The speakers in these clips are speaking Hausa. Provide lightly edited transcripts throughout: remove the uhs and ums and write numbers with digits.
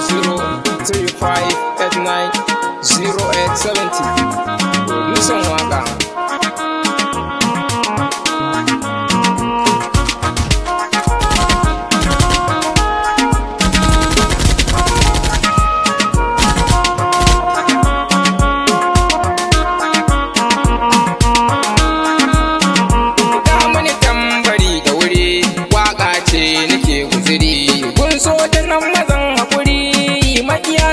03589 0870. Producer waka.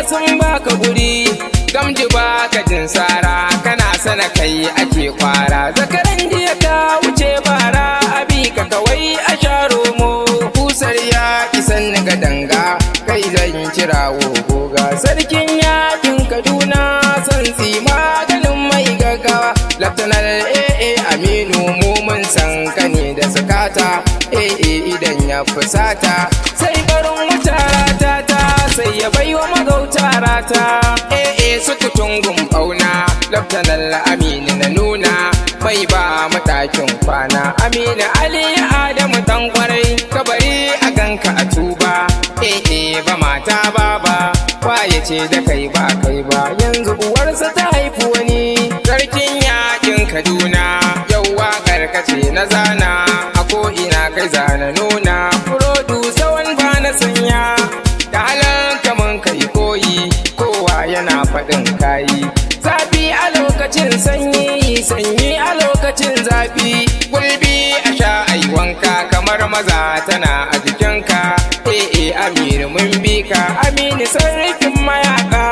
Sun baka guri gamji baka jin sara kana sana kai ake kwara zakaran jiya ta wuce bara abi ka kawai a sharo mu kusar ya isan ga danga kai zan kirawo goga sarkin yakin Kaduna santsi maganin mai gaggawa Laftanar AA Aminu mu mun san ka ne da sakata AA idan ya fusata sai barin wuta ta sai ya baiwa magauta rata AA sukutungun bauna Laftanar Aminu na nuna mai ba matakin kwana Aminu Ali Adamu dan kwarai kabari a ganka a tuba AA ba mata baba waye ce da kai ba kai ba yanzu uwarsa ta haifi wani sarkin yakin Kaduna yau waƙar kace na zana a ko ina kai zana nuna producer wan ba na sanya da halan kaman kai koyi kowa yana faɗin kayi zafi a lokacin sanyi sanyi a lokacin zafi gulbi a sha ai wanka kamar maza tana a jikinka eh Aminu mun bi ka Aminu sarkin mayaka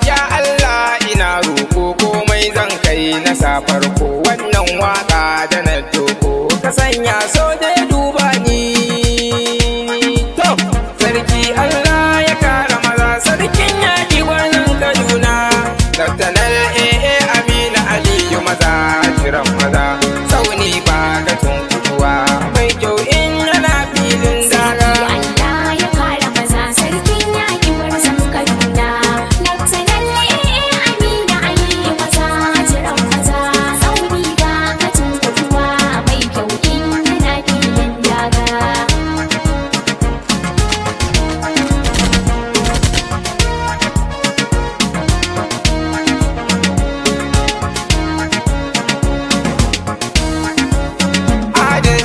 ya Allah ina roko komai zan kai na safar ko wannan waka da na doko ka sanya soja ya duba ni to sarki Allah ya kara maza sarkin yaki gwanin Kaduna Laftanar AA Aminu Aliyu maza jiran maza tsauni ba ga tunkuduwa mai kyau in yana filin daga Allah ya kara maza sarkin yaki gwarzon Kaduna Laftanar AA Aminu Aliyu maza jiran maza tsauni ba ga tunkuduwa mai kyau in yana filin daga.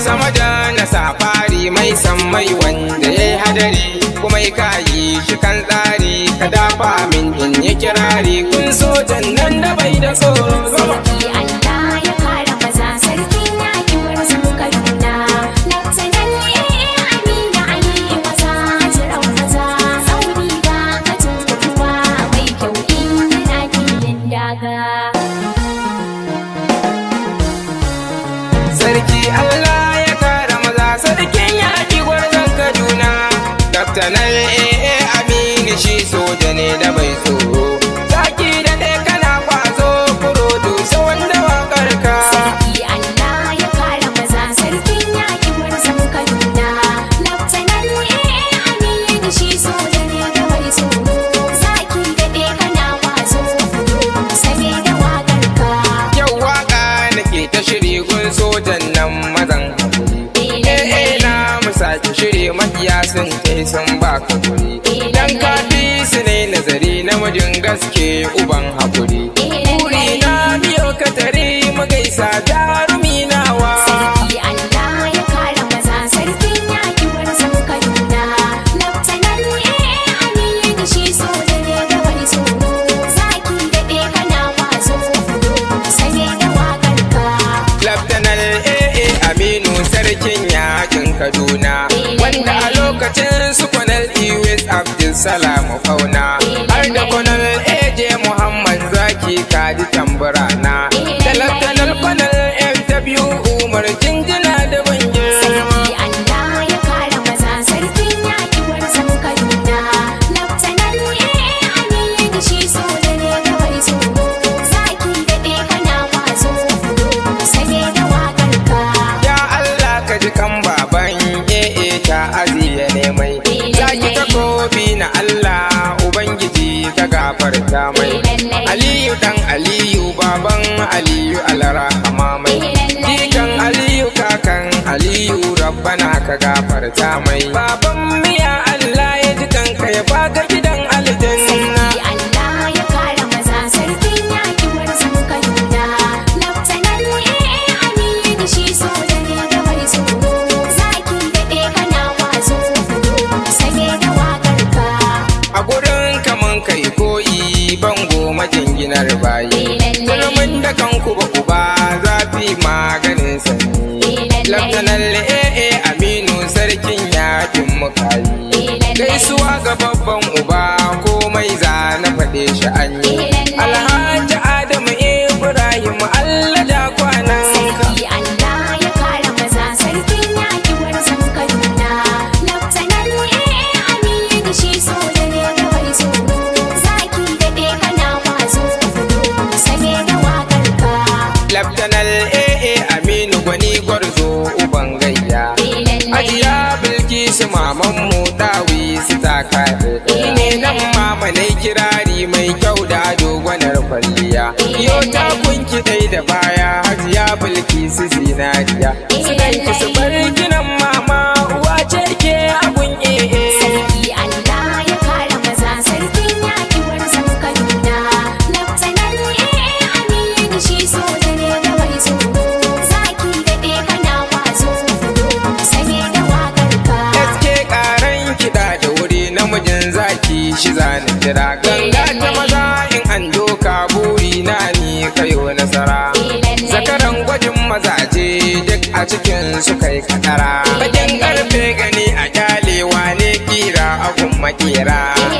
Sama da na safari mai san mai wanda ya yi hadari kuma ya kayi shi kan tsari ka dafa min in yi kirari kun sojan nan da bai da tsoro. Sarki Allah ya kara maza sarkin yaki gwarzon Kaduna Laftanar AA Aminu Aliyu maza jiran maza tsauni ba ka tunkuduwa mai kyau in yana filin daga. Sarki Allah ya kara maza sarkin yaki gwarzon Kaduna Laftanar AA Aminu shi soja ne da bai tsoro zaki da ɗaya kana kwazo producer wanda waƙar ka. Sarki Allah ya kara maza sarkin yaki gwarzon Kaduna Laftanar AA Aminu shi soja ne da bai tsoro zaki da ɗaya kana kwazo producer da waƙar ka. Yau waka nake ta shiri gun sojan nan mazan hakuri eh na musaki shiri makiya sun tai sun baka guri dan kafi su ne nazari namijin gaske uban hakuri buri na biyo ka tare mu gaisa jarumi nawa. Sarki Allah ya kara maza sarkin yaki gwarzon Kaduna Laftanar AA Aminu shi soja ne da bai tsoro zaki daɗe kana kwazo producer da waƙar ka. Laftanar AA Aminu sarkin yakin Kaduna wanda a lokacin su Colonel Iwis Abdulsalam Kauna har da Colonel AJ Muhammad Zaki kaji tamburana da Laftanar Colonel FW Umar jinjina da ban girma. Sarki Allah ya kara maza sarkin yaki gwarzon Kaduna Laftanar AA Aminu shi soja ne da bai tsoro zaki daɗe kana kwazo producer da waƙar ka. Ya Allah ka ji kan baban AA ta aziya ne mai zaki takobi na Allah Ubangiji ka gafarta mai Aliyu dan Aliyu baban Aliyu alarahama mai jikan Aliyu kakan Aliyu rabbana ka gafarta mai baban miya Allah ya ji kanka ya baka gidan aljanna. maganin sanyi. Laftanar AA Aminu sarkin yakin mukayi. Gaisuwa ga babban uba komai za na faɗe shi an yi. Alhaji Adamu Ibrahim Allah da kwanan ka. Sarki Allah ya kara maza sarkin yaƙi gwarzon Kaduna. Laftanar AA Aminu shi soja ne da bai tsoro. Zaki daɗe kana kwazo fito sane da waƙar ka. Laftanar AA Aminu gwani gwarzo uban gayya. Ajiya Bilkisu maman mu dawi su ta kaɗe. Ne nan mama nai kirari mai kyau da ado gwanar kwalliya. Yo ta kunki dai da baya Hajiya Bilkisu zinariya. Su ganki su bar ginan mama uwa ce ke abun AA. Sarki Allah ya kara maza sarkin yaƙi gwarzon Kaduna. Laftanar AA Aminu shi soja ne da bai tsoro. Zaki daɗe kana kwazo fito sane da waƙar ka. SK karan kiɗa da wuri namijin zaki shi zani kira. Ganga ta maza in an doka buri na ni kayo nasara. Zakaran gwajin mazaje duk a cikin su kai kadara. Bakin karfe gani a kyalewa ne kira agun makera.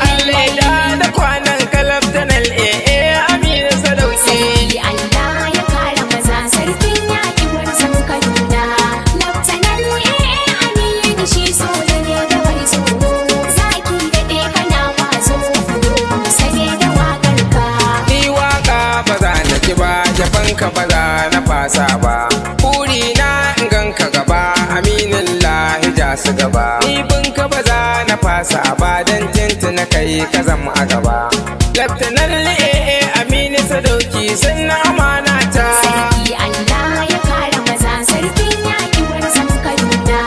Allah da kwanan kalaftanal AA Aminu Sadauki. Sarki Allah ya kara maza sarkin yaƙi gwarzon Kaduna. Laftanar AA Aminu shi soja ne da bai tsoro. Zaki daɗe kana kwazo fito sane da waƙar ka. Ni waka ba za na ki ba, jafanka ba za na fasa ba. Buri na in ganka gaba, aminin lahi ja su gaba. Ni binka ba za na fasa ba, don tuntuna kai ka zama a gaba. Laftanar AA Aminu Sadauki sun na amana ta. Sarki Allah ya kara maza sarkin yaƙi gwarzon Kaduna.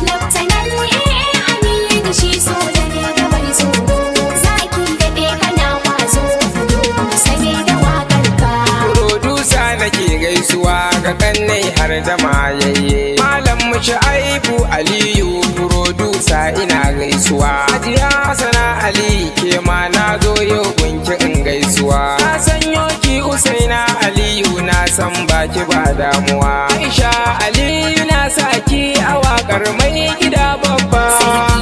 Laftanar AA Aminu shi soja ne da bai tsoro. Zaki daɗe kana kwazo fito sane da waƙar ka. Produsa nake gaisuwa ga kannai har da mayayye. Malam Shu'aibu Aliyu produsa ina gaisuwa. Hajiya Hassana Ali ke ma na zo yau gunki in gaisuwa. Na sanyo ki Usaina Aliyu na san baki ba damuwa. Aisha Aliyu na saki a waƙar mai gida babba. Sarki